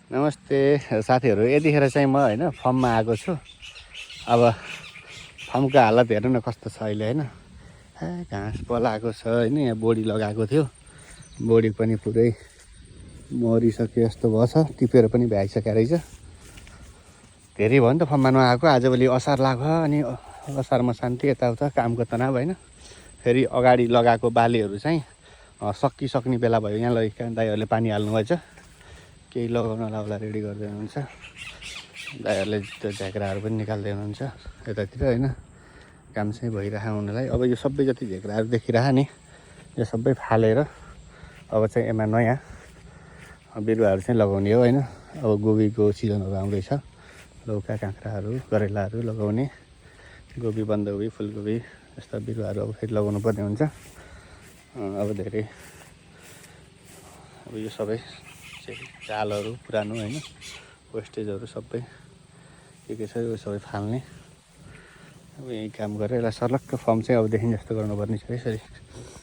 नमस्ते साथीहरू, यतिखेर चाहिँ म होइन फर्ममा आएको छु। अब फर्मको हालत हेर्नु न कस्तो छ अहिले होइन। घाँस पलाएको छ होइन। यहाँ बोडी लगाएको थियो, बोडी पनि पुरै मरिसक्यो जस्तो भएछ, टिपेर पनि भ्याइसकेको रहेछ। धेरै भयो नि त फर्ममा नआएको। आजभोलि असार लाग्यो अनि असारमा शान्ति, यताउता कामको तनाव होइन। फेरि अगाडि लगाएको बालीहरू चाहिँ सकिसक्ने बेला भयो। यहाँ लगी दाइहरूले पानी हाल्नुभएछ, केही लगाउनलाई होला रेडी गर्दै हुनुहुन्छ। दाइहरूले त्यो झ्याक्राहरू पनि निकाल्दै हुनुहुन्छ यतातिर होइन। काम चाहिँ भइरहेको हुनलाई अब यो सबै जति झ्याक्राहरू देखिरह नि, यो सबै फालेर अब चाहिँ यसमा नयाँ बिरुवाहरू चाहिँ लगाउने हो होइन। अब गोबीको सिजनहरू आउँदैछ, लौका काँक्राहरू करेलाहरू लगाउने, गोबी बन्दाकोपी फुलकोपी यस्ता बिरुवाहरू अब फेरि लगाउनु पर्ने हुन्छ। अब धेरै अब यो सबै चालहरू पुरानो होइन, वेस्टेजहरू सबै के छ यो सबै फाल्ने। अब यही काम गरेर यसलाई सर्लक्क फर्म चाहिँ अबदेखि जस्तो गर्नुपर्ने छ यसरी।